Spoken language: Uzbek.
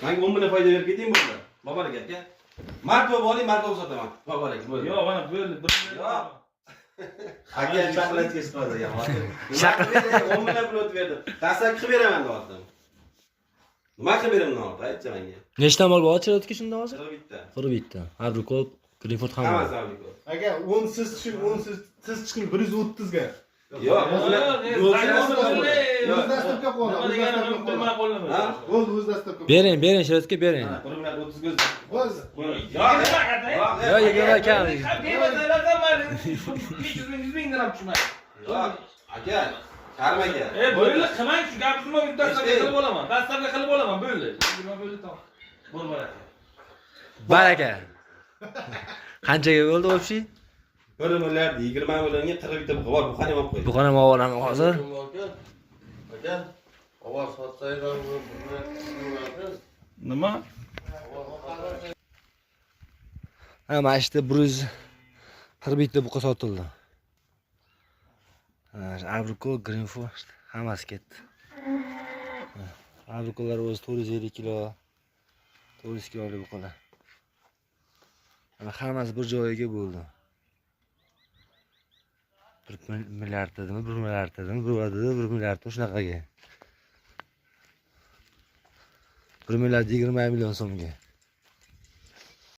Menga 10 million foyda berib keting bo'ldi. Bobar aka. Mard bo'lib oling, mard bo'lib sotaman. Bobar aka, bo'ldi. Yo'q, mana bo'ldi. Bir Yo'q. Aka chaqlatga chiqadi ekan. Shaqlat 10 million pul o'tib berdim. Dastlabki qilib beraman deyaptim. Nima qilib beraman deyapti, aytchi menga. Nechta mol bor chiroyga shunda hozir? 41 ta. 41 ta. Abrikol, Greenford hamma. Hammasi abrikol. Aka, 10 siz tushing, 10 siz siz chiqing 130 ga. Yo'q, O'z dastlabki qo'yadi. Nima deganim bilmay qoldim. Ha? Bo'ldi, o'z dastlabki. Bering, bering, Shiroyga bering. 1 milliard 30 ga. Bo'ldi. Yo'q, Yo'q, 20 kam. Bermasalar mayli. 500 ming, 100 mingdan ham tushmaydi. Yo'q, aka, Karim aka. E, bo'ldi, qilmang shu gapni, men dastlabki qilib olaman. Dastlabki qilib olaman, bo'ldi. 20 bo'ldi, tamom. Bo'l baraka. Baraka. Qanchaga bo'ldi общий? 1 milliard 20 millionga 41 ta buqa bor, buqani ham olib qo'y. Buqani ham olaman hozir. Aka, ovoz sotsangiz ham bir Nima? Ha, mana shu yerda 141 ta buqa sotildi. Ha, Abrikol, Greenford hammasi ketdi. Abrikollar o'zi 450 kilo, 400 kilolik buqalar. Mana hammasi bir joyiga bo'ldi. 1 milliard dedimi, 1 milliard dedimi, 1 dedi, 1 milliard shunaqaga. 1 milliard 20 million so'mga.